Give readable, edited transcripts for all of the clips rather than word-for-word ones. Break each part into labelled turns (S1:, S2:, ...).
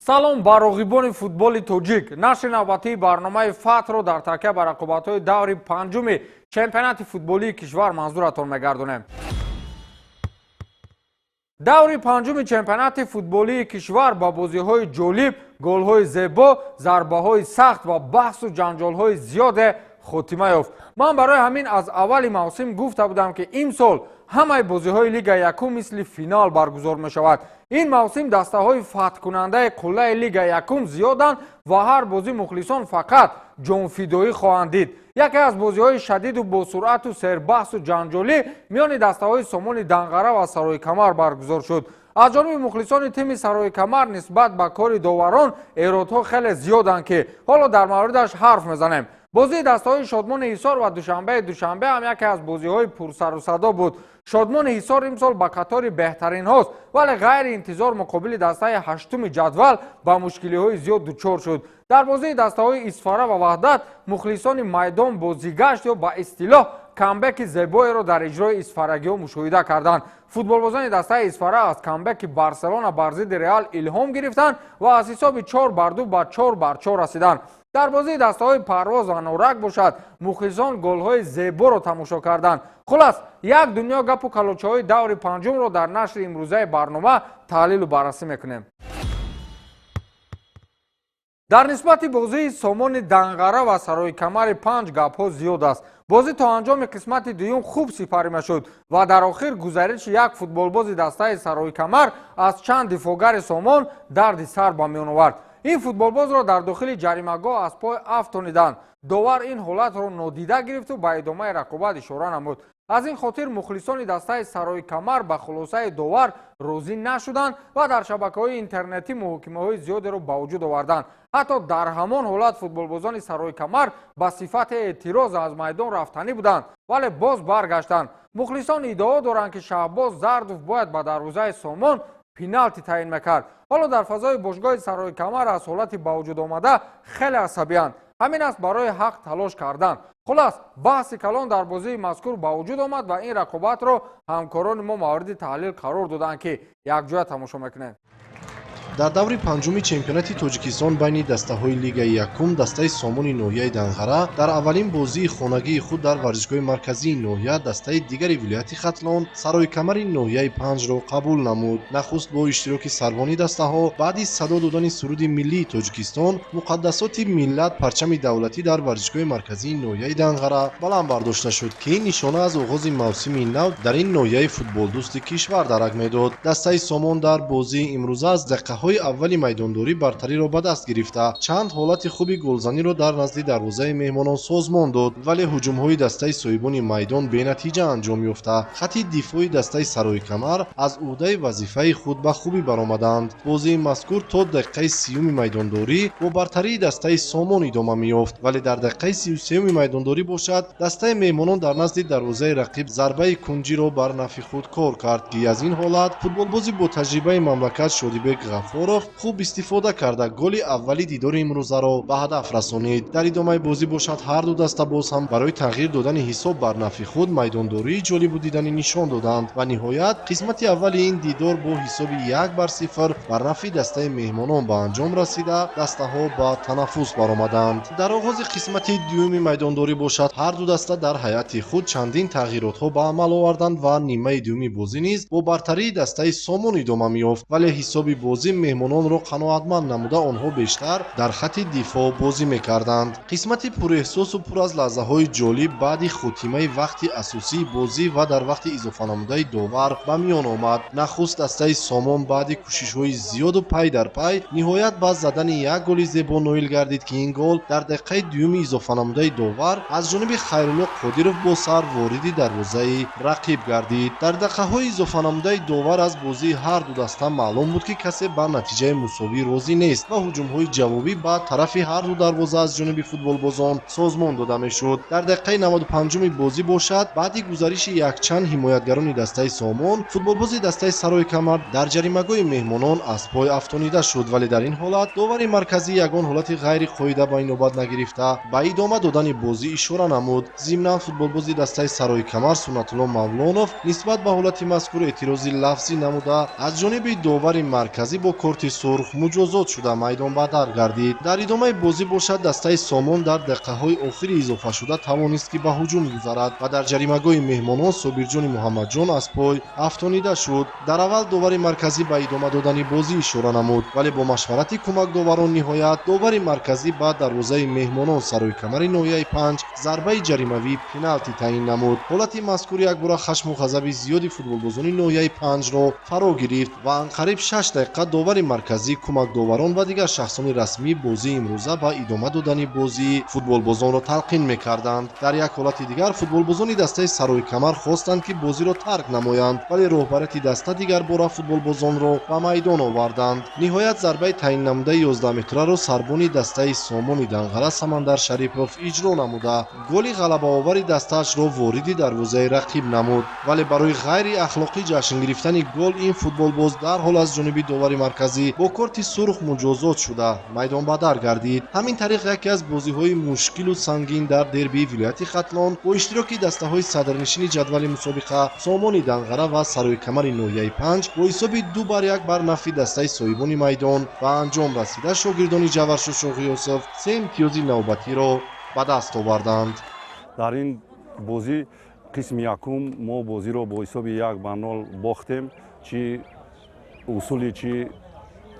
S1: Салом ба роғибони футболи тоҷик. Нашри навбатии барномаи Фатҳро дар такя ба рақобатҳои даври панҷуми чемпионати футболии кишвар манзуратон мегардонем. Даври панҷуми чемпионати футболии кишвар ба бозиҳои ҷолиб, голҳои зебо, зарбаҳои сахт ва баҳсу ҷанҷолҳои зиёде хотима ёфт. Ман барои ҳамин аз аввали мавсим гуфта будам, ки имсол ҳамаи бозиҳои Лигаи якум мисли финал баргузор мешавад. Ин мавсим дастаҳои фатҳкунандаи қуллаи Лигаи якум зиёданд ва ҳар бозӣ мухлисон фақат ҷонфидоӣ хоҳанд дид. Яке аз бозиҳои шадиду босуръату сербаҳсу ҷанҷолӣ миёни дастаҳои Сомони Данғара ва Сарои Камар баргузор шуд. Аз ҷониби мухлисони тими Сарои Камар нисбат ба кори доварон эродҳо хеле зиёданд, ки ҳоло дар мавридаш ҳарф мезанем. Бозии дастаҳои Шодмони Ҳисор ва Душанбеи Душанбе ҳам яке аз бозиҳои пурсарусадо буд. Шодмони Ҳисор имсол ба қатори беҳтаринҳост, вале ғайри интизор муқобили дастаи ҳаштуми ҷадвал ба мушкилиҳои зиёд дучор шуд. Дар бозии дастаҳои Исфара ва Ваҳдат мухлисони майдон бозигашт ё ба истилоҳ камбеки зебоеро дар иҷрои исфарагиҳо мушоҳида карданд. Футболбозони дастаи Исфара аз камбеки Барселона бар зидди Реал илҳом гирифтанд ва аз ҳисоби 4-2 ба 4-4 расиданд. Дар бозии дастаҳои Парвоз ва Норак бошад, мухлисон голҳои зеборо тамошо карданд. Хулас, як дунё гапу калочаҳои даври панҷумро дар нашри имрӯзаи барнома таҳлилу баррасӣ мекунем. Дар нисбати бозии Сомони Данғара ва Сарои Камари Панҷ гапҳо зиёд аст. Бозӣ то анҷоми қисмати дуюм хуб сипарӣ мешуд ва дар охир гузариши як футболбози дастаи Сарои Камар аз чанд дифоъгари Сомон дарди сар ба миён овард. Ин футболбозро дар дохили ҷаримагоҳ аз пой афтониданд. Довар ин ҳолатро нодида гирифту ба идомаи рақобат ишора намуд. Аз ин хотир мухлисони дастаи Сарои Камар ба хулосаи довар розӣ нашуданд ва дар шабакаҳои интернетӣ муҳокимаҳои зиёдеро ба вуҷуд оварданд. Ҳатто дар ҳамон ҳолат футболбозони Сарои Камар ба сифати эътироз аз майдон рафтанӣ буданд, вале боз баргаштанд. Мухлисон иддао доранд, ки Шаҳбоз Зардов бояд ба дарвозаи Сомон пеналти таъин мекард. Ҳоло дар фазои бошгоҳи Сарои Камар аз ҳолати ба вуҷуд омада хеле асабиянд. Ҳамин аст барои ҳақ талош кардан. Хулас, баҳси калон дар бозии мазкур ба вуҷуд омад ва ин рақобатро ҳамкорони мо мавриди таҳлил қарор доданд, ки якҷоя тамошо мекунем.
S2: Дар даври панҷуми чемпионати Тоҷикистон байни дастаҳои Лигаи якум, дастаи Сомони ноҳияи Данғара дар аввалин бозии хонагии худ дар варзишгоҳи марказии ноҳия дастаи дигари вилояти Хатлон, Сарои Камари ноҳияи Панҷро қабул намуд. Нахуст бо иштироки сарвони дастаҳо баъди садо додани суруди миллии Тоҷикистон, муқаддасоти миллат, парчами давлатӣ дар варзишгоҳи марказии ноҳияи Данғара баланд бардошта шуд, ки ин нишона аз оғози мавсими нав дар ин ноҳияи футболдӯсти кишвар дарак медод. Дастаи Сомон дар бозии имрӯза аз дақиқаҳои аввали майдондорӣ бартариро ба даст гирифта, чанд ҳолати хуби голзаниро дар назди дарвозаи меҳмонон созмон дод, вале ҳуҷумҳои дастаи соҳибони майдон бенатиҷа анҷом ёфта, хатти дифои дастаи Сарои Камар аз ӯҳдаи вазифаи худ ба хубӣ баромаданд. Бозии мазкур то дақиқаи 30-уми майдондорӣ бо бартарии дастаи Сомон идома меёфт, вале дар дақиқаи 33-уми майдондорӣ бошад, дастаи меҳмонон дар назди дарвозаи рақиб зарбаи кунҷиро бар нафъи худ кор кард, ки аз ин ҳолат футболбози бо таҷрибаи мамлакат Шодибек Ғаффоров хуб истифода карда, голи аввали дидори имрӯзаро ба ҳадаф расонид. Дар идомаи бозӣ бошад, ҳарду даста боз ҳам барои тағйир додани ҳисоб бар нафъи худ майдондории ҷолибу диданӣ нишон доданд ва ниҳоят қисмати аввали ин дидор бо ҳисоби 1-0 бар нафъи дастаи меҳмонон ба анҷом расида, дастаҳо ба танаффус баромаданд. Дар оғози қисмати дуюми майдондорӣ бошад, ҳарду даста дар ҳайати худ чандин тағйиротҳо ба амал оварданд ва нимаи дуюми бозӣ низ бо бартарии дастаи Сомон идома меёфт, вале ҳисоби бозӣ меҳмононро қаноатманд намуда, онҳо бештар дар хатти дифоъ бозӣ мекарданд. Қисмати пурэҳсосу пур аз лаҳзаҳои ҷолиб баъди хотимаи вақти асосии бозӣ ва дар вақти изофанамудаи довар ба миён омад. Нахуст дастаи Сомон баъди кӯшишҳои зиёду пай дар пай ниҳоят ба задани як голи зебо ноил гардид, ки ин гол дар дақиқаи дуюми изофанамудаи довар аз ҷониби Хайрулло Қодиров бо сар вориди дарвозаи рақиб гардид. Дар дақиқаҳои изофанамудаи довар аз бозии ҳарду даста маълум буд, ки касе ба натиҷаи мусовӣ розӣ нест ва ҳуҷумҳои ҷавобӣ ба тарафи ҳарду дарвоза аз ҷониби футболбозон созмон дода мешуд. Дар дақиқаи 95-уми бозӣ бошад, баъди гузариши якчанд ҳимоятгарони дастаи Сомон, футболбози дастаи Сарои Камар дар ҷаримагоҳи меҳмонон аз пой афтонида шуд, вале дар ин ҳолат довари марказӣ ягон ҳолати ғайриқоида ба инобат нагирифта, ба идома додани бозӣ ишора намуд. Зимнан футболбози дастаи Сарои Камар Суннатулло Мавлонов нисбат ба ҳолати мазкур эътирози лафзӣ намуда, аз ҷониби довари марказӣ бо корти сурх муҷозот шуда майдонбадар гардид. Дар идомаи бозӣ бошад, дастаи Сомон дар дақиқаҳои охири изофашуда тавонист, ки ба ҳуҷум гузарад ва дар ҷаримагоҳи меҳмонон Собирҷони Муҳаммадҷон аз пой афтонида шуд. Дар аввал довари марказӣ ба идома додани бозӣ ишора намуд, вале бо машварати кӯмакдоварон ниҳоят довари марказӣ ба дарвозаи меҳмонон Саройкамари ноҳияи 5 зарбаи ҷаримавии пеналти таъин намуд. Ҳолати мазкур якбора хашму ғазаби зиёди футболбозони ноҳияи 5-ро фаро гирифт ва анқариб 6 дақиқа довари марказӣ, кӯмакдоварон ва дигар шахсони расмии бозии имрӯза ба идома додани бозии футболбозонро талқин мекарданд. Дар як ҳолати дигар футболбозони дастаи Саройкамар хостанд, ки бозиро тарк намоянд, вале роҳбарияти даста дигарбора футболбозонро ба майдон оварданд. Ниҳоят зарбаи таъин намудаи 11 метраро сарбони дастаи Сомони Данғара Самандар Шарипов иҷро намуда, голи ғалабаовари дастаашро вориди дарвозаи рақиб намуд. Вале барои ғайриахлоқӣ ҷашн гирифтани гол ин футболбоз дарҳол аз ҷониби довари марказӣ бо корти сурх муҷозот шуда майдонбадар гардид. Ҳамин тариқ яке аз бозиҳои мушкилу сангин дар дербии вилояти Хатлон бо иштироки дастаҳои садрнишини ҷадвали мусобиқа Сомони Данғара ва Саройкамари ноҳияи 5 бо ҳисоби 2-1 бар нафъи дастаи соҳибони майдон ба анҷом расида, шогирдони Ҷаваршо Шоҳиёсов 3 имтиёзи навбатиро ба даст оварданд.
S3: Дар ин бозӣ қисми якум мо бозиро бо ҳисоби 1-0 бохтем. Чи усули, чи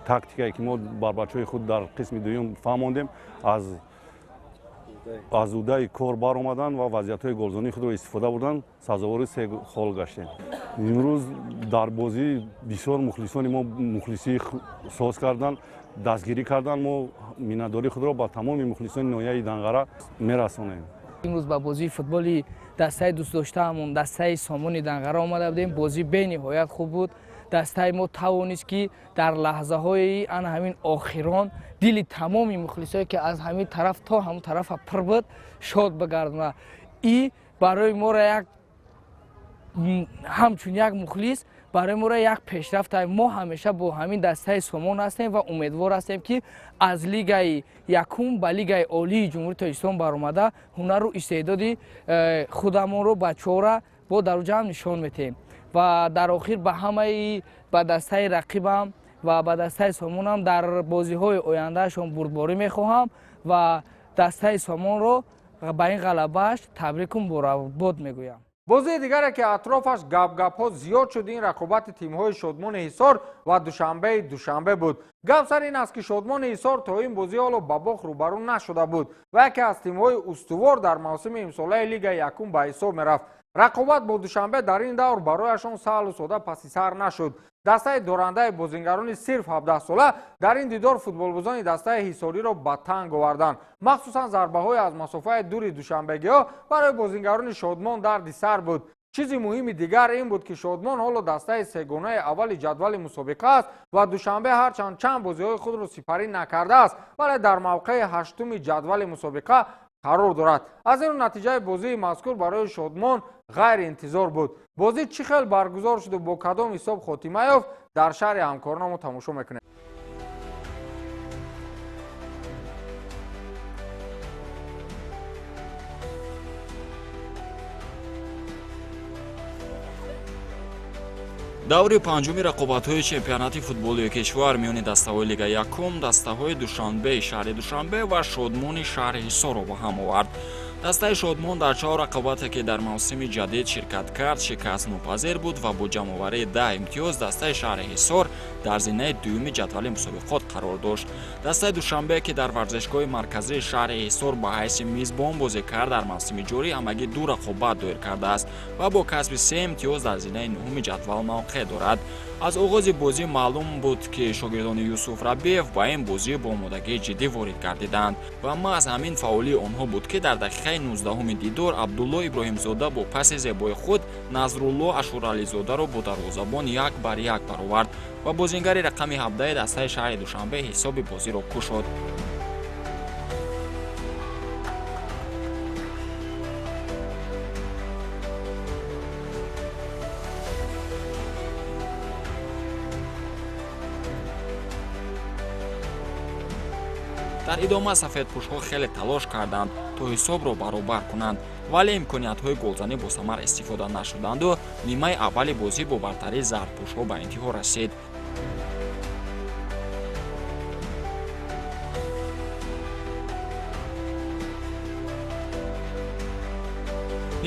S3: тактикае ки мо бар бачаҳои худ дар қисми дуюм фаҳмондем, аз удаи кор баромаданд ва вазъиятҳои голзонии худро истифода бурданд, сазовори 3 хол гаштем. Имрӯз дар бозӣ бисёр мухлисони мо мухлисӣ соз карданд, дастгирӣ карданд. Мо миннатдории худро ба тамоми мухлисони ноҳияи Данғара мерасонем.
S4: Имрӯз ба бозии футболи дастаи дӯстдоштаамон дастаи Сомони Данғара омада будем. Бозӣ бениҳоят хуб буд. Дастаи мо тавонист, ки дар лаҳзаҳои ана ҳамин охирон дили тамоми мухлисое, ки аз ҳамин тараф то ҳамон тарафа пур буд, шод бигардонад. И барои моро як ҳамчун як мухлис барои моро як пешрафт. Мо ҳамеша бо ҳамин дастаи Сомон ҳастем ва умедвор ҳастем, ки аз лигаи якум ба лигаи олии Ҷумҳурии Тоҷикистон баромада ҳунару истеъдоди худамонро бачаҳора бо дар ҷамъ нишон метиҳем. Ва дар охир ба ҳамаи ба дастаи рақибам ва ба дастаи Сомонам дар бозиҳои ояндаашон бурдборӣ мехоҳам ва дастаи Сомонро ба ин ғалабааш табрику муборакбод мегӯям.
S1: Бозии дигаре, ки атрофаш гапгапҳо зиёд шуд, ин рақобати тимҳои Шодмони Ҳисор ва Душанбеи Душанбе буд. Гап сар ин аст, ки Шодмони Ҳисор то ин бозӣ ҳоло ба бохт рӯбарӯ нашуда буд ва яке аз тимҳои устувор дар мавсими имсолаи лигаи якум ба ҳисоб мерафт. Рақобат бо Душанбе дар ин давр барояшон саҳлу сода паси сар нашуд. Дастаи дорандаи бозингарони сирф 17сола дар ин дидор футболбозони дастаи ҳисориро ба танг оварданд. Махсусан зарбаҳои аз масофаи дури душанбегиҳо барои бозингарони Шодмон дарди сар буд. Чизи муҳими дигар ин буд, ки Шодмон ҳоло дастаи сегонаи аввали ҷадвали мусобиқа аст ва Душанбе ҳарчанд чанд бозиҳои худро сипарӣ накардааст, вале дар мавқеи ҳаштуми ҷадвали мусобиқа қарор дорад. Аз ин натиҷаи бозии мазкур барои Шодмон ғайриинтизор буд. Бозӣ чӣ хел баргузор шуду бо кадом ҳисоб хотима ёфт, дар шаҳри ҳамкоронамо тамошо мекунем.
S5: Даври панҷуми рақобатҳои чемпионати футболии кишвар миёни дастаҳои лигаи якум дастаҳои Душанбеи шаҳри Душанбе ва Шодмони шаҳри Ҳисорро ба ҳам овард. Дастаи Шодмон дар чаҳор рақобате, ки дар мавсими ҷадид ширкат кард, шикастнопазир буд ва бо ҷамъоварии 10 имтиёз дастаи шаҳри Ҳисор дар зинаи дуюми ҷадвали мусобиқот қарор дошт. Дастаи Душанбе, ки дар варзишгоҳи марказии шаҳри Ҳисор ба ҳайси мизбон бозӣ кард, дар мавсими ҷорӣ ҳамагӣ 2 рақобат доир кардааст ва бо касби 3 имтиёз дар зинаи нуҳуми ҷадвал мавқеъ дорад. Аз оғози бозӣ маълум буд, ки шогирдони Юсуф Рабиев ба ин бозӣ бо омодагии ҷиддӣ ворид гардиданд ва маҳз ҳамин фаъолии онҳо буд, ки дар дақиқаи 19-уми дидор Абдулло Иброҳимзода бо паси зебои худ Назрулло Ашурализодаро бо дарвозабон 1-1 баровард ва бозингари рақами 17 дастаи шаҳри Душанбе ҳисоби бозиро кушод. Дар идома сафедпӯшҳо хеле талош карданд, то ҳисобро баробар кунанд, вале имкониятҳои голзанӣ босамар истифода нашуданду нимаи аввали бозӣ бо бартарии зардпӯшҳо ба интиҳо расид.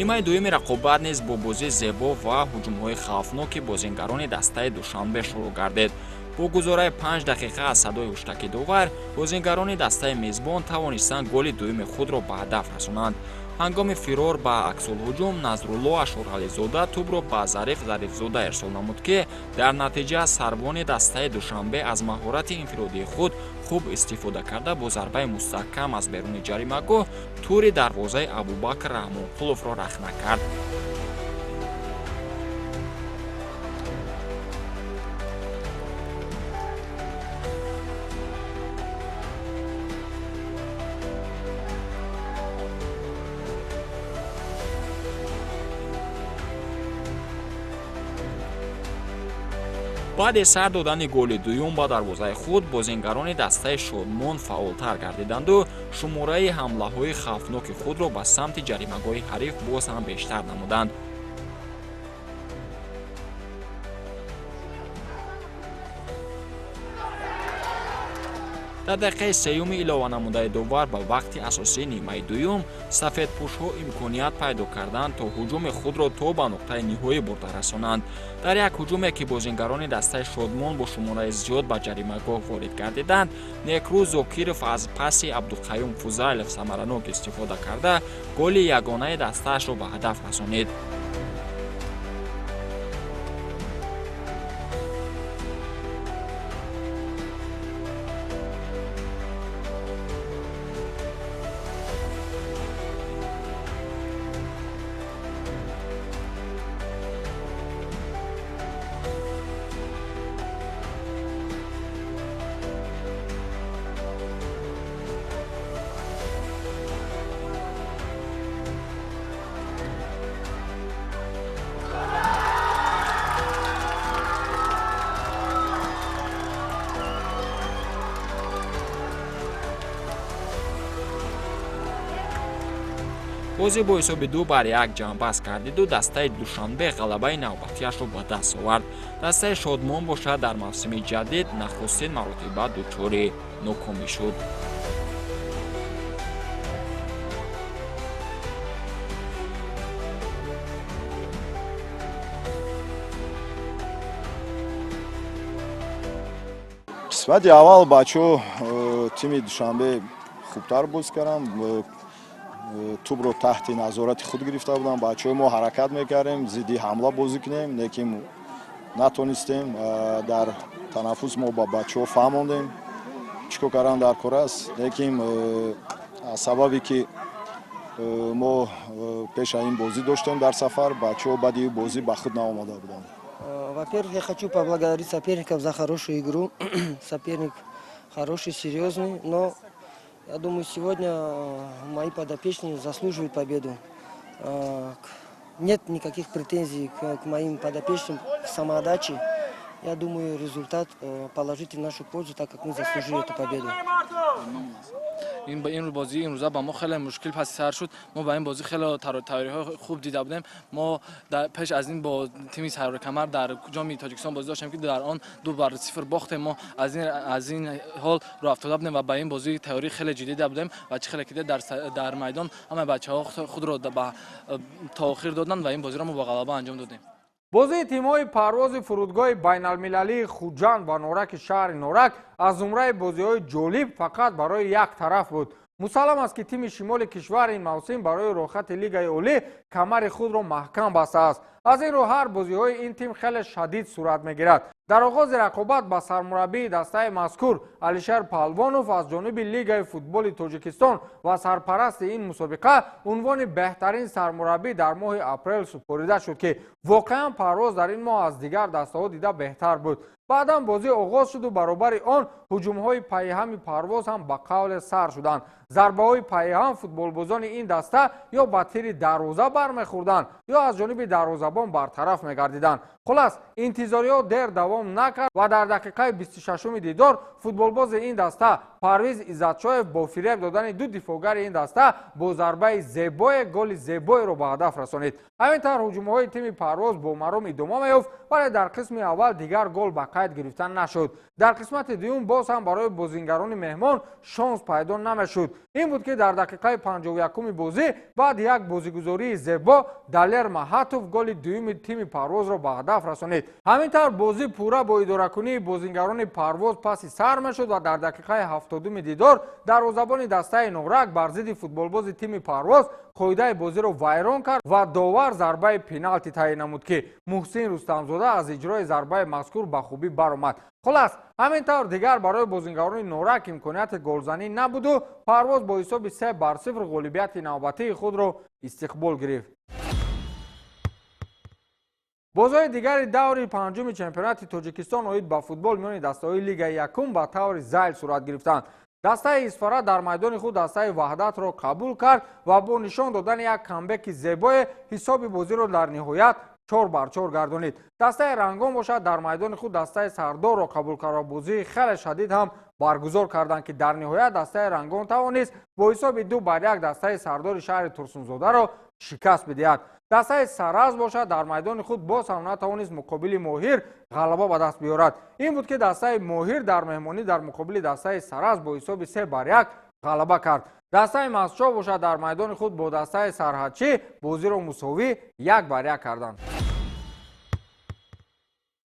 S5: Нимаи дуюми рақобат низ бо бозии зебо ва ҳуҷумҳои хавфноки бозингарони дастаи Душанбе шурӯъ гардид. Бо гузораи 5 дақиқа аз садои ҳуштаки довар, бозингарони дастаи мезбон тавонистанд голи дуюми худро ба ҳадаф расонанд. Ҳангоми фирор ба аксулҳуҷум Назрулло Ашурализода тӯбро ба Зариф Зарифзода ирсол намуд, ки дар натиҷа сарвони дастаи Душанбе аз маҳорати инфиродии худ хуб истифода карда бо зарбаи мустаҳкам аз беруни ҷаримагоҳ тури дарвозаи Абубакр Раҳмонқуловро рахна кард. Баъди сар додани голи дуюм ба дарвозаи худ, бозингарони дастаи Шодмон фаъолтар гардиданду шумораи ҳамлаҳои хавфноки худро ба самти ҷаримагоҳи ҳариф боз ҳам бештар намуданд. Дар дақиқаи сеюми илова намудаи довар ба вақти асосии нимаи дуюм сафедпӯшҳо имконият пайдо карданд, то ҳуҷуми худро то ба нуқтаи ниҳоӣ бурда расонанд. Дар як ҳуҷуме, ки бозингарони дастаи Шодмон бо шумораи зиёд ба ҷаримагоҳ ворид гардиданд, Некрӯз Зокиров аз паси Абдуқаюм Фузайлов самаранок истифода карда голи ягонаи дастаашро ба ҳадаф расонид. Бозӣ бо ҳисоби 2-1 ҷамъбаст гардиду дастаи Душанбе ғалабаи навбатиашро ба даст овард. Дастаи Шодмон бошад дар мавсими ҷадид нахустин маротиба дучори нокомӣ шуд.
S6: Қисмати аввал бачаҳо тими Душанбе хубтар боз карданд, тӯбро таҳти назорати худ гирифта буданд. Бачаҳои мо ҳаракат мекардем, зидди ҳамла бозӣ кунем, лекин натонистем. Дар танаффус мо ба бачаҳо фаҳмондем чӣ кор кардан дар кор аст, лекин аз сабабе ки мо пеш аз ин бозӣ доштем дар сафар, бачаҳо баъди бозӣ ба худ наомада буданд.
S7: Во-первых, я хочу поблагодарить соперников за хорошую игру. Соперник хороший, серьезный, но я думаю, сегодня мои подопечные заслуживают победу. Нет никаких претензий к моим подопечным, к самоотдаче. Я думаю, результат положительный в нашу пользу, так как мы заслужили эту победу.
S8: Ин бозӣ имрӯза ба мо хеле мушкил паси сар шуд. Мо ба ин бозӣ хеле тайёриҳои хуб дида будем. Мо пеш аз ин бо тими Сайёракамар дар ҷоми Тоҷикистон бозӣ доштем, ки дар он 2-0 бохтем. Мо аз ин ҳол рӯ афтода будем ва ба ин бозӣ тайёрӣ хеле ҷиддӣ дида будем ва чӣ хеле ки дар майдон ҳамаи бачаҳо худро то охир доданд ва ин бозиро мо бо ғалаба анҷом додем.
S1: Бозии тимҳои парвози фурудгоҳи байналмилалии Хуҷанд ва Нораки шаҳри Норак аз зумраи бозиҳои ҷолиб фақат барои як тараф буд. Мусаллам аст, ки тими шимоли кишвар ин мавсим барои роҳхати Лигаи Олӣ камари худро маҳкам бастааст. Аз ин рӯ ҳар бозиҳои ин тим хеле шадид сурат мегирад. Дар оғози рақобат ба сармураббии дастаи мазкур Алишер Палвонов аз ҷониби Лигаи футболи Тоҷикистон ва сарпарасти ин мусобиқа унвони беҳтарин сармураббӣ дар моҳи апрел супорида шуд, ки воқеан парвоз дар ин моҳ аз дигар дастаҳо дида беҳтар буд. Баъдан бозӣ оғоз шуду баробари он ҳуҷумҳои пайҳами парвоз ҳам ба қавле сар шуданд. Зарбаҳои пайҳам футболбозони ин даста ё ба тири дарвоза бармехӯрданд, ё аз ҷониби дарвозабон бартараф мегардиданд. Хулас, интизориҳо дер давом давом накард ва дар дақиқаи 26-уми дидор футболбози ин даста Парвиз Иззатшоев бо фиреб додани ду дифоъгари ин даста бо зарбаи зебое голи зебоеро ба ҳадаф расонид. Ҳамин тавр ҳуҷумҳои тими Парвоз бо маром идома меёфт, вале дар қисми аввал дигар гол ба қайд гирифта нашуд. Дар қисмати дуюм боз ҳам барои бозингарони меҳмон шонс пайдо намешуд. Ин буд, ки дар дақиқаи 51-уми бозӣ баъди як бозигузории зебо Далер Маҳатов голи дуюми тими Парвозро ба ҳадаф расонид. Ҳамин тавр бозӣ пурра бо идоракунии бозингарони Парвоз паси сар мешуд ва дар дақиқаи 70-уми дидор дарвозабони дастаи Норак бар зидди футболбози тими Парвоз қоидаи бозиро вайрон кард ва довар зарбаи пеналти таъин намуд, ки Муҳсин Рустамзода аз иҷрои зарбаи мазкур ба хубӣ баромад. Хулас, ҳамин тавр дигар барои бозингарони Норак имконияти голзанӣ набуду Парвоз бо ҳисоби 3-0 ғолибияти навбатии худро истиқбол гирифт. Бозиҳои дигари даври панҷуми чемпионати Тоҷикистон оид ба футбол миёни дастаҳои Лигаи якум ба таври зайл сурат гирифтанд. Дастаи Исфара дар майдони худ дастаи Ваҳдатро қабул кард ва бо нишон додани як камбеки зебое ҳисоби бозиро дар ниҳоят 4-4 гардонид. Дастаи Рангон бошад, дар майдони худ дастаи Сардорро қабул кард ва бозии хеле шадид ҳам баргузор карданд, ки дар ниҳоят дастаи Рангон тавонист бо ҳисоби 2-1 дастаи Сардори шаҳри Турсунзодаро шикаст бидиҳад. Дастаи Саразд бошад, дар майдони худ боз ҳам натавонист муқобили Моҳир ғалаба ба даст биёрад. Ин буд, ки дастаи Моҳир дар меҳмонӣ дар муқобили дастаи Саразд бо ҳисоби 3-1 ғалаба кард. Дастаи Мастчоҳ бошад, дар майдони худ бо дастаи Сарҳадчӣ бозиро мусовӣ 1-1 карданд.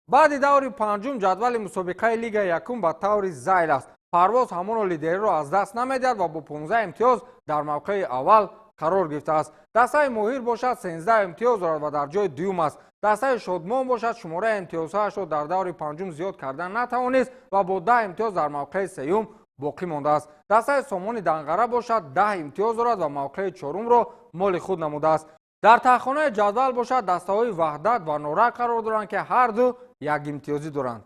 S1: Баъди даври панҷум ҷадвали мусобиқаи Лигаи якум ба таври зайл аст. Парвоз ҳамоно лидериро аз даст намедиҳад ва бо 15 имтиёз дар мавқеи аввал қарор гирифтааст. Дастаи Моҳир бошад, 13 имтиёз дорад ва дар ҷои дуюм аст. Дастаи Шодмон бошад, шумораи имтиёзҳояшро дар даври панҷум зиёд кардан натавонист ва бо 10 имтиёз дар мавқеи сеюм боқӣ мондааст. Дастаи Сомони Данғара бошад, 10 имтиёз дорад ва мавқеи чорумро моли худ намудааст. Дар таҳхонаи ҷадвал бошад, дастаҳои Ваҳдат ва Норак қарор доранд, ки ҳар ду як имтиёзӣ доранд.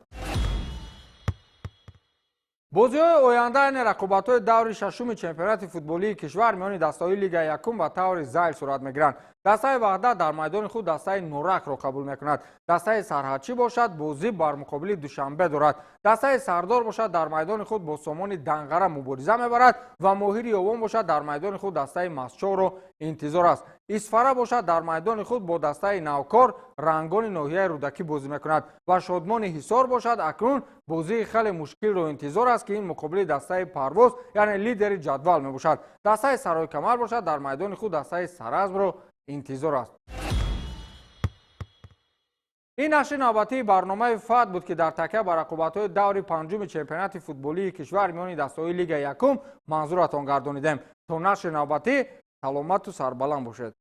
S1: Бозиҳои оянда, яъне рақобатҳои даври шашуми чемпионати футболии кишвар миёни дастаҳои Лигаи якум ба таври зайл сурат мегиранд. Дастаи Ваҳдат дар майдони худ дастаи Норакро қабул мекунад. Дастаи Сарҳадчӣ бошад, бозӣ бар муқобили Душанбе дорад. Дастаи Сардор бошад, дар майдони худ бо Сомони Данғара мубориза мебарад ва Моҳири Ёвон бошад, дар майдони худ дастаи Мастчоҳро интизор аст. Исфара бошад, дар майдони худ бо дастаи Навкор Рангони ноҳияи Рӯдакӣ бозӣ мекунад ва Шодмони Ҳисор бошад, акнун бозии хеле мушкилро интизор аст, ки ин муқобили дастаи Парвоз, яъне лидери ҷадвал мебошад. Дастаи Саройкамар бошад, дар майдони худ дастаи Саразмро интизор аст. Ин нашри навбатии барномаи ФАД буд, ки дар такя ба рақобатҳои даври панҷуми чемпионати футболии кишвар миёни дастаҳои Лигаи якум манзуратон гардонидем. То нашри навбатӣ саломату сарбаланд бошед.